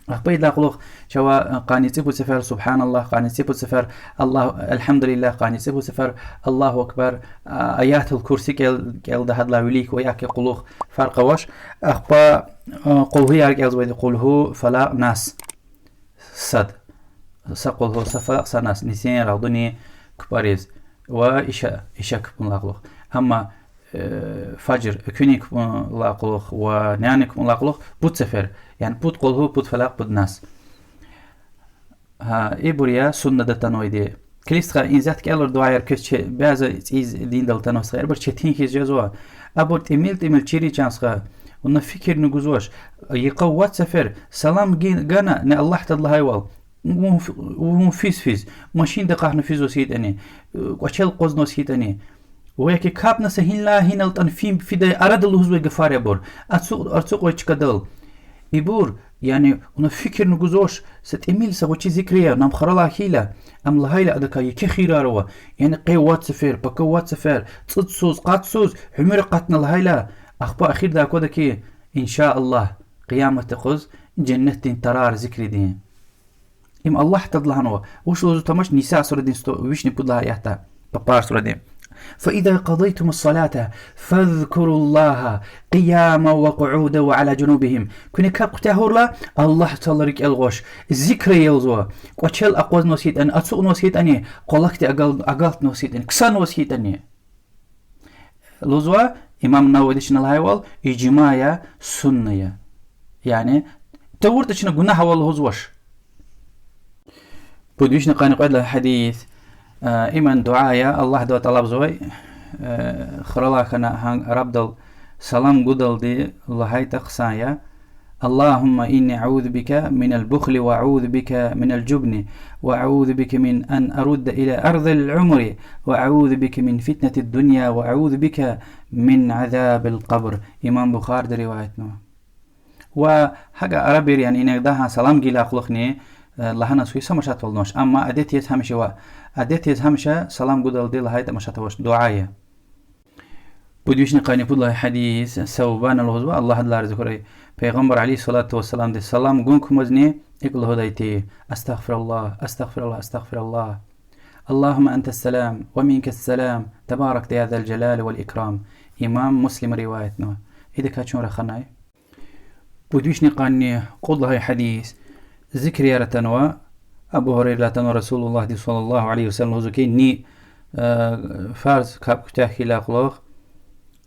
Ахпа идалай кьулухъ чавай, э, къанни цӀипуд сефер سبحان الله, къанни цӀипуд сефер Аллагь, الحمد لله, къанни цӀипуд сефер الله أكبر, а, آية الكرسي кӀел-, кӀелда гьадалай вилик ва яки кьулухъ, фаркь авач. Ахпа, э, къулгьуяр кӀелзавайди: قل هو, فلق, ناس. Сад. Са къулгьу, са фалакь, са нас, нисин, рагъдунин кпӀариз ва иша, иша кпӀунилай кьулухъ. Амма, э, фажр, экуьнин кпӀунилай кьулухъ ва нянин кпӀунилай кьулухъ пуд сефер. Яни пуд къулгьу, пуд фалакь, пуд нас. Гьа, ибур я суннада атанвайди. Килиг, стха, и затӀ кӀелай дуьаяр квез че-, бязи цӀийиз диндал атанвай стхаяр, абур четин хьиз жезва. Абур тӀимил-тӀимил чирин чан, стха, вуна фикирни гузвач. Йикъа вад сефер салам гин-, гана, ни Аллагь Таалади лагьайвал, вун ф-, вун физ-физ, машинда акъахна физваз хьайитӀани, кӀвачел акъвазнаваз хьайитӀани, ва яки капӀна са гьинлай гьинал атӀана фин-, фидай арада лугьузвай гафар я абур. Ацукь-, ацукьай чкадал. Ибур, яни, вуна фикирни гузвач, са тӀимил, са гъвечӀи зикр ая, нам хуралай хьайила, ам лагьайла адакай еке хийирар ава, яни къе вад сефер, пака вад сефер, цӀуд йисуз, къад йисуз, уьмуьр акъатна лагьайла, ахпа эхирдай аквада хьи, إن شاء الله, къиямат юкъуз женнетдин тарар зикридин. Им Аллагь Таалади лагьанва, вуч лугьузва тамаш, Ниса сурадин сто вишни пуд лагьай аятда, папар сурадин. فإذا قضيتم الصلاة فاذكروا الله قياما وقعودا وعلى جنوبهم. Куьне капӀ куьтягьайла, Аллагь Таалади рикӀел гъваш, зикр ая лугьузва, кӀвачел акъвазнаваз хьайитӀани, ацукьнаваз хьайитӀани, къвалахъди агал-, агалтнаваз хьайитӀани, ксанваз хьайитӀани. Лугьузва имам Нававиди чна лагьайвал, ижма я, сунна я. Яни тавуртӀа чна гунагь ава лугьузвач. Пуд вишни къанни кьвед лагьай гьадис. Иман дуьа я, Аллагьдивай тӀалабзавай, хуралай хьана гьа Рабдал салам гудалди лагьайтӀа хъсан я: اللهم إني أعوذ بك من البخل وأعوذ بك من الجبن وأعوذ بك من أن أرد إلى أرذل العمر وأعوذ بك من فتنة الدنيا وأعوذ بك من عذاب القبر. Имам Бухариди риваятнава. Ва гьакӀа арабир, яни иногда гьа салам гайидалай кьулухъни лагьана хьи са машатвал авач, амма адет яз гьамиша ва, адет яз гьамиша салам гудалди лагьайтӀа машат авач, дуьа я. Пуд вишни къанни пуд лагьай гьадис, Савбана лугьузва, Аллагь адалай рази хьурай, Пайгъамбар عليه الصلاة والسلامди салам гун кумазни икӀ лугьудай тир: أستغفر الله، أستغفر الله، أستغفر الله. اللهم أنت السلام ومنك السلام تباركت يا ذا الجلال والإكرام. Имам Муслим риваятнава. Идакай чун раханай. Пуд вишни къанни кьуд лагьай гьадис. Зикрияр атанва, Абу Гьурайрадилай атанва, رسول اللهди صلى الله عليه وسلم лугьузва хьи, ни фарз капӀ куьтягь хьайидалай кьулухъ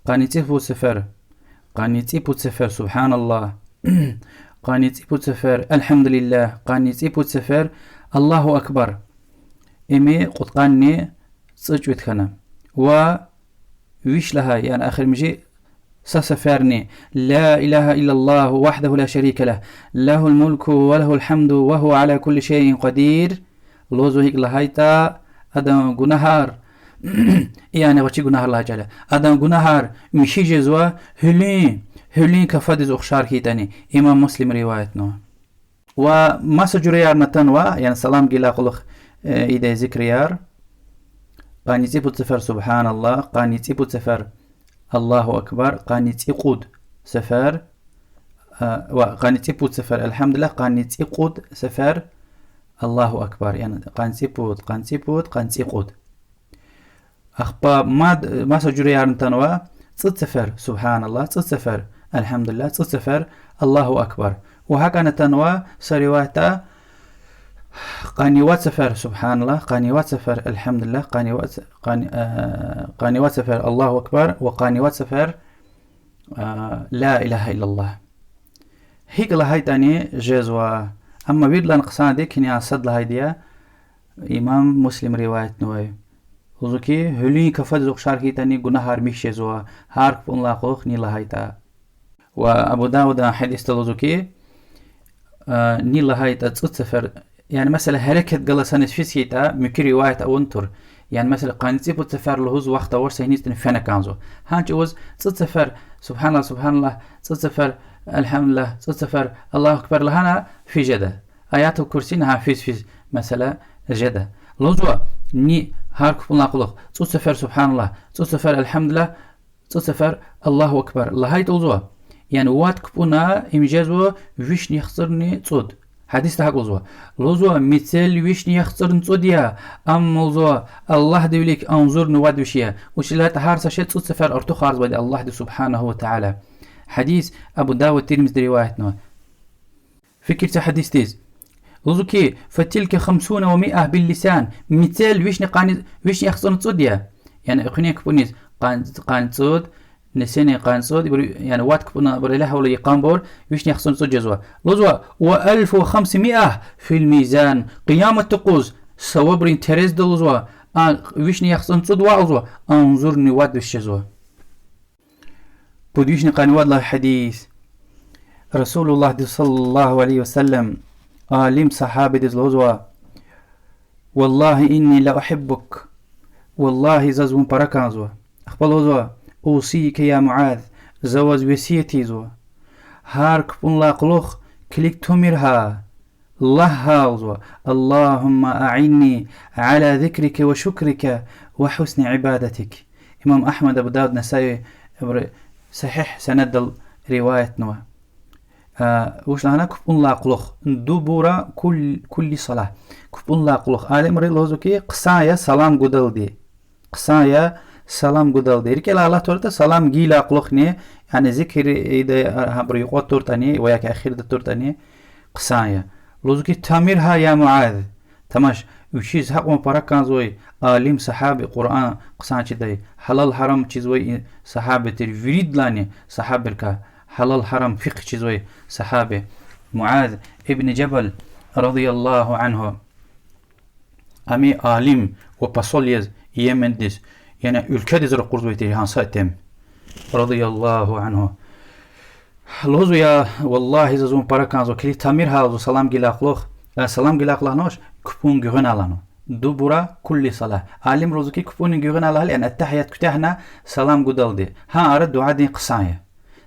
къанни цӀипуд сефер, къанни цӀипуд сефер سبحان الله, къанни цӀипуд сефер الحمد لله, къанни цӀипуд сефер الله أكبر. Им кьудкъанни цӀуд кӀуьд хьана. Ва виш лагьай, яни эхиримжи са сеферни لا إله إلا الله وحده لا شريك له، له الملك وله الحمد وهو على كل شيء قدير лугьузва гьикӀ лагьайтӀа, адан гунагьар, яни гъвечӀи гунагьар лагьай чӀал я, адан гунагьар михьи жезва гьуьлуьн, гьуьлуьн кафадиз ухшар хьайитӀани. Имам Муслим риваятнава. Ва маса жуьреярни атанва, яни салам гайидалай кьулухъ ийидай зикрияр: къанни цӀипуд сефер سبحان الله, къанни цӀипуд сефер الله أكبر, къанни цӀикьуд сефер, ва къанни цӀипуд сефер الحمد لله, къанни цӀикьуд сефер الله أكبر, яни къанни цӀипуд, къанни цӀипуд, къанни цӀикьуд. Ахпа мад маса жуьреярни атанва: цӀуд сефер سبحان الله, цӀуд сефер الحمد لله, цӀуд сефер الله أكبر. Ва гьакӀни атанва са риваятда: къанни вад сефер سبحان الله, къанни вад сефер الحمد لله, къанни вад се-, къанни, къанни вад сефер الله أكبر ва къанни вад сефер لا إله إلا الله. ГьикӀ лагьайтӀани жезва. Амма виридалай хъсанди кхьинин сад лагьайди я, имам Муслим риваятнавай. Лугьузва хьи, гьуьлуьн кафадиз ухшар хьайитӀани гунагьар михьи жезва, гьар капӀунилай кьулухъ ни лагьайтӀа. Ва Абу Давуда гьадисда лугьузва хьи, ни лагьайтӀа цӀуд сефер, яни месела гьерекат галаз саниз физ хьайитӀа, муькуь риваят авун тур. Яни месела къанни цӀипуд сефер лугьуз вахт авач, са гьиниз ятӀани фена кӀанзава. Гьа чӀавуз цӀуд сефер سبحان الله, سبحان الله, цӀуд сефер الحمد لله, цӀуд сефер الله أكبر лагьана физ жеда. Аятул Курсини гьа физ-физ месела жеда. Лугьузва, ни гьар капӀунилай кьулухъ цӀуд сефер سبحان الله, цӀуд сефер الحمد لله, цӀуд сефер الله أكبر лагьайтӀа, лугьузва, яни вад капӀуна им жезва вишни яхцӀурни цӀуд. Гьадисда гьакӀ лугьузва. Лугьузва, мецел вишни яхцӀурни цӀуд я, амма, лугьузва, Аллагьдин вилик агъзурни вад виш я. Вучиз лагьайтӀа гьар са шей цӀуд сефер артухарзавайди Аллагьди سبحانه وتعالى. Гьадис Абу Давуд, Тирмизиди риваятнава. Фикир це гьадисдиз. Лугьузва хьи, فتلك خمسون ومائة باللسان, мецел вишни къанни, вишни яхцӀурни цӀуд я. Яни экуьнин капӀуниз къан-, къанни цӀуд, несенин къанни цӀуд, ибур, яни вад капӀуна абур элягьайла йикъанбур, вишни яхцӀурни цӀуд жезва. Лугьузва, وألف وخمسمائة في الميزان, Къиямат юкъуз савабрин терезда, лугьузва, а вишни яхцӀурни цӀуд ваъ, лугьузва, агъзурни вад виш жезва. Пуд вишни къанни вад лагьай гьадис. Расулуллагьди صلى الله عليه وسلم алим сагьабидиз лугьузва: والله إني لأحبك, валлагьи, заз вун пара кӀанзава. Ахпа лугьузва: أوصيك يا معاذ, за ваз весият ийизва, гьар капӀунилай кьулухъ килиг тамир гьа, лагь гьа, лугьузва: اللهم أعني على ذكرك وشكرك وحسن عبادتك. Имам Агьмад, Абу Давуд, Насаи, ибур сагьигь санаддал риваятнава. Вуч лагьана? КапӀунилай кьулухъ, دبر كل، كل صلاة. КапӀунилай кьулухъ. Алимри лугьузва хьи, хъсан я салам гудалди. Хъсан я салам гудалди. РикӀелай алатуртӀа, салам гайидалай кьулухъни, яни зикр ийидай гьабуру юкьва туртӀани ва яки эхирда туртӀани, хъсан я. Лугьузва хьи, тамир гьа, я Муаз. Тамаш, вичиз гьакьван пара кӀанзавай алим сагьаби, Къуръан хъсан чидай, гьалал-гьарам чизвай сагьаби тир, виридалайни сагьабийрикай гьалал-гьарам фикьгь чизвай сагьаби. Муаз ибн Жабал, رضي الله عنه, ам алим ва посол яз Йемендиз, яни уьлкведиз ракъурзавай тир гьа са итим, رضي الله عنه. Лугьузва: я, валлагьи, заз вун пара кӀанзава, килиг тамир гьа, лугьузва, салам гила кьулухъ. Э, салам гила кьулухъ лагьанач, кпӀун гуьгъуьна лагьанва. دبر كل صلاة. Алимри лугьузва хьи, кпӀунин гуьгъуьна лагьайла, яни аттагьият куьтягьна салам гудалди, гьа ара дуьадин хъсан я.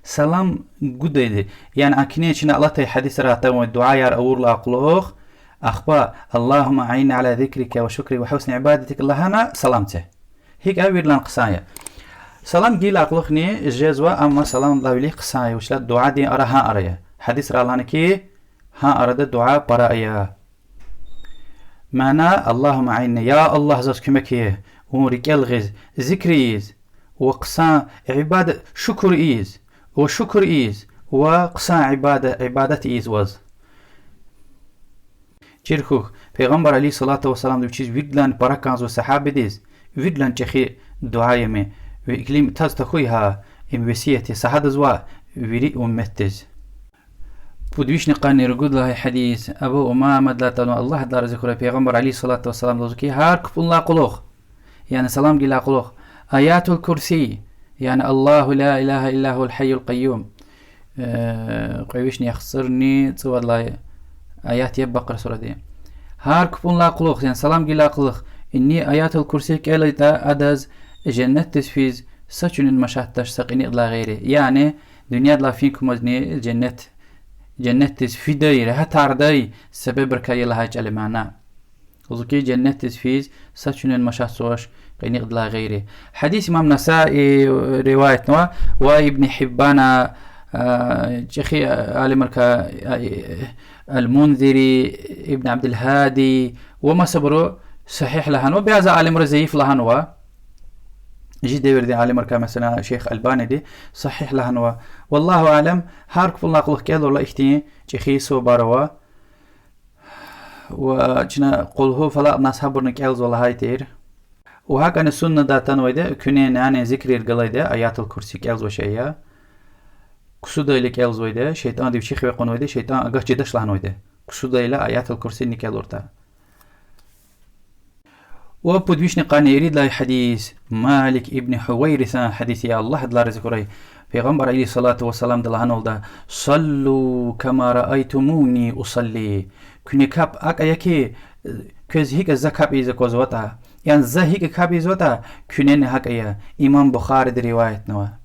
Салам гудайди, яни а куьне чна алатай гьадисра атанвай дуьаяр авурла кьулухъ, ахпа اللهم أعني على ذكرك وشكرك وحسن عبادتك лагьана салам це. ГьикӀ а виридалай хъсан я. Салам гила кьулухъни жезва, амма саламдилай вилик хъсан я, вучиз лагьайтӀа дуьадин ара гьа ара я. Гьадисра лагьана хьи, гьа арада дуьа пара ая. Мана: اللهم أعني, я Аллагь, заз куьмек ая, вун рикӀел гъиз, зикр ийиз, ва хъсан ибада-, шукур ийиз, ва шукур ийиз, ва хъсан ибада-, ибадат ийиз ваз. Чир хьухь, Пайгъамбар عليه الصلاة والسلامди вичиз виридалай пара кӀанзавай сагьабадиз, виридалай чӀехи дуьа я им, ви иклим таз тахьуй гьа, им весият я са гьадаз ва вири умметдиз. Пуд вишни къанни ругуд лагьай гьадис, Абу Умамадилай атанва, Аллагь адалай рази хьурай, Пайгъамбар عليه الصلاة والسلام лугьузва хьи, гьар кпӀунилай кьулухъ, яни салам гила кьулухъ, آية الكرسي, яни الله لا إله إلا هو الحي القيوم, э, кьве вишни яхцӀурни цӀувад лагьай аят я Бакъара сурадин. Гьар кпӀунилай кьулухъ, яни салам гила кьулухъ, ини آية الكرسي кӀелайтӀа, адаз женнетдиз физ са чуьнуьн машатдач са кьиникьдилай гъейри. Яни дуьньядилай фин кумазни женнет, женнетдиз фидай, регьятардай себебрикай я лагьай чӀал я мана. Лугьузва хьи, женнетдиз физ са чуьнуьн машатзавач кьиникьдилай гъейри. Гьадис имам Насаи риваятнава ва Ибн Гьиббана, а, чӀехи алимрикай, а, Ал-Мунзири, Ибн Абдулгьади ва масабуру сагьигь лагьанва, бязи алимри заиф лагьанва. Чи девирдин алимрикай, месела, шейх Албаниди сагьигь лагьанва. والله أعلم, гьар кпӀунилай кьулухъ кӀелайла ихьтин чӀехи сувабар ава. Ва чна Къулгьу, Фалакь, Нас гьабурни кӀелзава лагьай тир. Ва гьакӀани суннадай атанвайди, куьне нянин зикрир галайди آية الكرسي кӀелзавай шей я. Ксудайла кӀелзавайди, шейтӀанди вичи хиве кьунвайди, шейтӀан агат жедач лагьанвайди, ксудайла آية الكرسيни кӀелуртӀа. Ва пуд вишни къанни ирид лагьай гьадис, Малик ибн Гьувайрисан гьадис я, Аллагь адалай рази хьурай, Пайгъамбар عليه الصلاة والسلامди лагьаналда: صلوا كما رأيتموني أصلي. Куьне капӀ акӀ ая хьи, квез гьикӀ за капӀ ийиз аквазватӀа, яни за гьикӀ капӀ ийизватӀа, куьнени гьакӀ ая. Имам Бухариди риваятнава.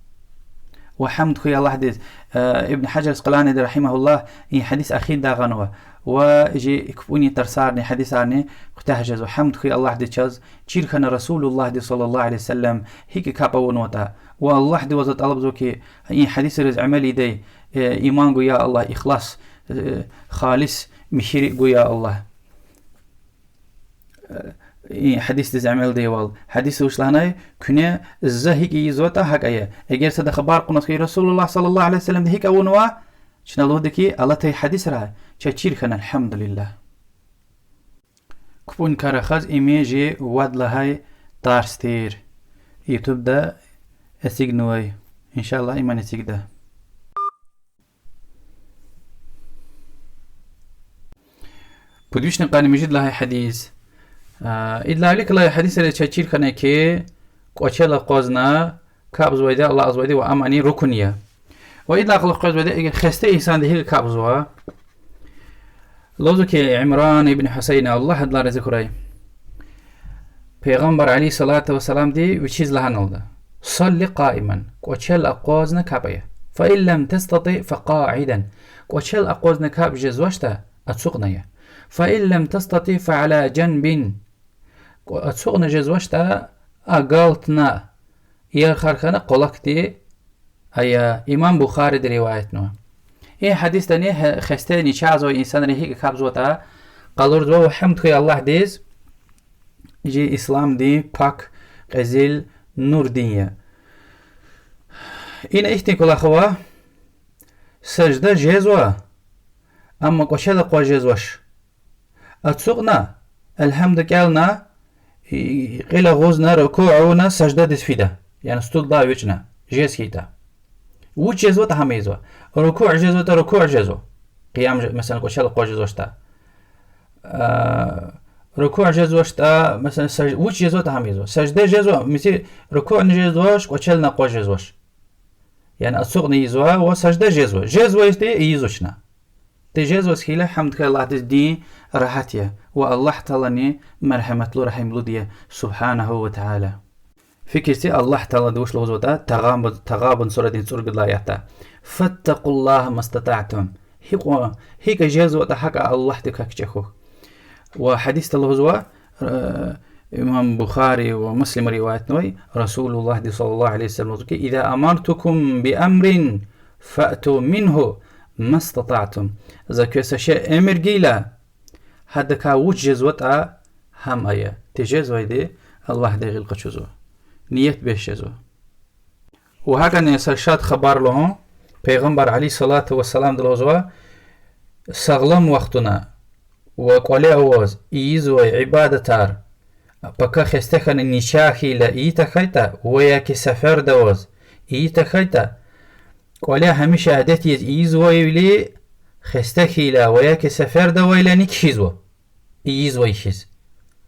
Ва гьамд хьуй Аллагьдиз, э, Ибн Гьажар Аскъаланиди, رحمه الله, и гьадис эхирдай гъанва. Ва чи кпӀунин тарсарни, гьадисарни куьтягь жезва. Гьамд хьуй Аллагьдиз чаз, чир хьана رسول اللهди صلى الله عليه وسلم гьикӀ капӀ авунватӀа. Ва Аллагьдивай за тӀалабзава хьи, и гьадисриз амал ийидай, э, иман гуй, я Аллагь, ихлас, э, халис михьи гуй, я Аллагь. Э, и гьадисдиз амал ийидайвал. Гьадис вуч лагьанай? Куьне за гьикӀ ийизватӀа, гьакӀ ая. Эгер сада хабар кьуназ хьи, رسول الله صلى الله عليه وسلمди гьикӀ авунва, чна лугьуда хьи, алатай гьадисрай чаз чир хьана, الحمد لله. КпӀунин крар ахъайиз, им чи вад лагьай тарс тир. Ютубда эцигнавай. إن شاء الله, иман эцигда. Пуд вишни къанни муьжуьд лагьай гьадис. А, идалай вилик галай гьадисриз чаз чир хьана хьи, кӀвачел акъвазна капӀзавайди, алакьзавайди ва ам ани рукун я. Ва идалай кьулухъ къвезвайди, эгер хесте инсанди гьикӀ капӀзава. Лугьузва хьи, Имран ибн Гьусайна, Аллагь адалай рази хьурай, Пайгъамбар عليه الصلاة والسلامди вичиз лагьаналда: صل قائما, кӀвачел акъвазна капӀ ая. فإن لم تستطع فقاعدا, кӀвачел акъвазна капӀ жезвачтӀа, ацукьна ая. فإن لم تستطع فعلى جنب, кӀва-, ацукьна жезвачтӀа, агалтна, ярхар хьана къвалакди ая. Имам Бухариди риваятнава. И гьадисдани гьа-, хестени чарзавай инсанри гьикӀ капӀзаватӀа къалурзава ва гьамд хьуй Аллагьдиз, чи исламдин пак кьезил нур дин я. Ина ихьтин кӀвалах ава: сажда жезва, амма кӀвачел акъваз жезвач. Ацукьна, алгьамду кӀелна, и, кьил агъузна, рукуъ авуна, саждадиз фида. Яни студлай эцигна, жез хьайитӀа. Вуч жезватӀа, гьам ийизва. Рукуъ жезватӀа, рукуъ жезва. Къиям же-, месела, кӀвачел акъваз жезвачтӀа. Рукуъ жезвачтӀа, месела, саж-, вуч жезватӀа гьам ийизва. Сажда жезва, миси, рукуъни жезвач, кӀвачелни акъваз жезвач. Яни ацукьна ийизва ва сажда жезва. Жезвайди ийизва чна. Тежезваз хьайила, гьамд хьуй Аллагьдиз, дин регьят я. Ва Аллагь Таалани мергьяматлу, регьимлуди я, سبحانه وتعالى. Фикир це, Аллагь Таалади вуч лугьузватӀа Тагъабун, Тагъабун сурадин цӀуругуд лагьай аятда: فاتقوا الله ما استطعتم. Гьикьван, гьикӀ жезватӀа, гьакӀа Аллагьдикай кичӀе хьухь. Ва гьадисда лугьузва, э, имам Бухари ва Муслима риваятнавай, Расулуллагьди صلى الله عليه وسلم лугьузва хьи: إذا أمرتكم بأمر فأتوا منه ما استطعتم. За квез са шей эмир гайила, гьадакай вуч жезватӀа, гьам ая. Тежезвайди Аллагьдин гъил къачузва. Ният бес жезва. Ва гьакӀни са шад хабар лугьун, Пайгъамбар عليه الصلاة والسلامди лугьузва: сагълам вахтунда ва кӀвале аваз ийизвай ибадатар, пака хесте хьана, начагъ хьайила, ийиз тахьайтӀа, ва яки сеферда аваз ийиз тахьайтӀа, кӀвале гьамиша адет яз ийизвайвиляй, хесте хьайила ва яки сеферда авайла кхьизва, ийизвай хьиз.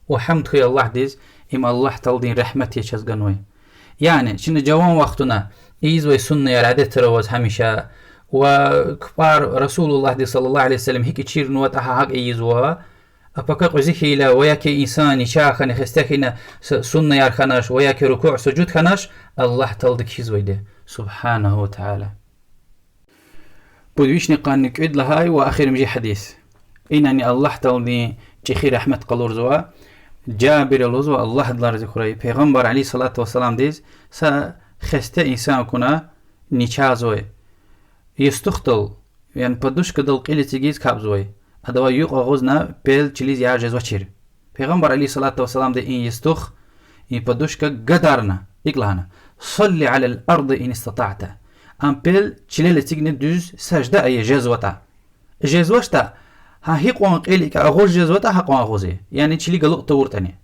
Ва гьамд хьуй Аллагьдиз, им Аллагь Тааладин регьмет я чаз ганвай. Яни чна жаван вахтунда ийизвай суннаяр, адетар аваз гьамиша, ва кпӀар Расулуллагьди صلى الله عليه وسلم гьикӀ чирнаватӀа, гьа гьакӀ ийизва, а пака къвези хьайила ва яки инсан начагъ хьана, хесте хьана, с-, суннаяр хьанач ва яки рукуъ, сужуд хьанач, Аллагь Таалади кхьизвайди, سبحانه وتعالى. Пуд вишни къанни кӀуьд лагьай ва эхиримжи гьадис. Инани Аллагь Тааладин чӀехи регьмет къалурзава. Жабира лугьузва, Аллагь адалай рази хьурай, Пайгъамбар عليه الصلاة والسلامдиз са хесте инсан акуна, начагъзавай, ястухдал, яни подушкадал кьил эцигиз капӀзавай. Адавай юкь агъузна пел чилиз яр жезвачир. Пайгъамбар عليه الصلاة والسلامди и ястух, и подушка гадарна, икӀ лагьана: صل على الأرض إن استطعت. Ам пел чилел эцигна, дуьз сажда ая, жезватӀа. ЖезвачтӀа, гьа гьикьван кьил икӀ агъуз жезватӀа, гьакьван агъуз ая. Яни чили галукь тавуртӀани.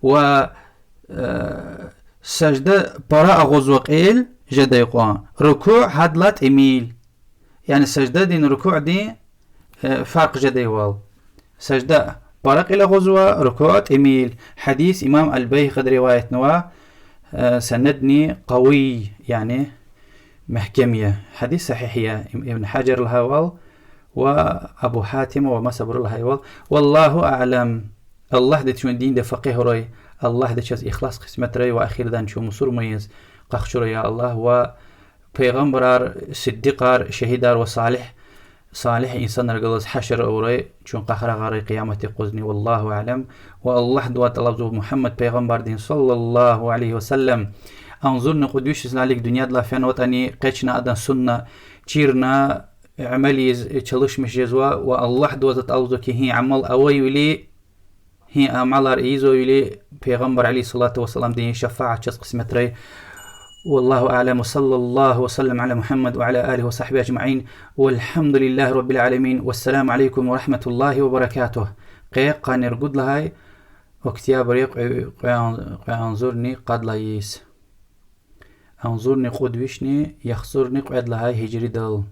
Ва, э, сажда пара агъузва кьил жедай кьван, рукуъ гьадалай тӀимил. Яни саждадин, рукуъдин, э, фаркъ жедайвал. Сажда пара кьил агъузва, рукуъ тӀимил. Гьадис имам Аль-Байгьакъиди риваятнава, э, санадни къавий, яни мягькем я. Гьадис сагьигь я, им-, Ибн Гьажар лагьайвал ва Абу Гьатим ва масабуру лагьайвал. والله أعلم. Аллагьди чун динда факъигь авурай, Аллагьди чаз ихлас къисметрай ва эхирдай чун мусурман яз къахчурай, я Аллагь, ва пайгъамбарар, сиддикьар, шагьидар ва салигь, салигь инсанар галаз гьашр авурай чун къарагъарай къиямат юкъузни. والله أعلم. Ва Аллагьдивай тӀалабзава Мугьаммад пайгъамбардин صلى الله عليه وسلم агъзурни кьуд виш йис лайлик дуьньядилай фенватӀани, къе чна адан сунна чирна, амал ийиз чалишмиш жезва, ва Аллагьдивай за тӀалабзава хьи, гьи амал авайвиляй, гьи амалар ийизвайвиляй пайгъамбар عليه الصلاة والسلامдин шафаат чаз къисметрай. والله أعلم، وصلى الله وسلم على محمد وعلى آله وصحبه أجمعين، والحمد لله رب العالمين، والسلام عليكم ورحمة الله وبركاته. Къе къанни ругуд лагьай октябрдин кьве-, кьве-, кьве агъзурни къад лагьай йис. Агъзурни кьуд вишни яхцӀурни кьвед лагьай гьижридал.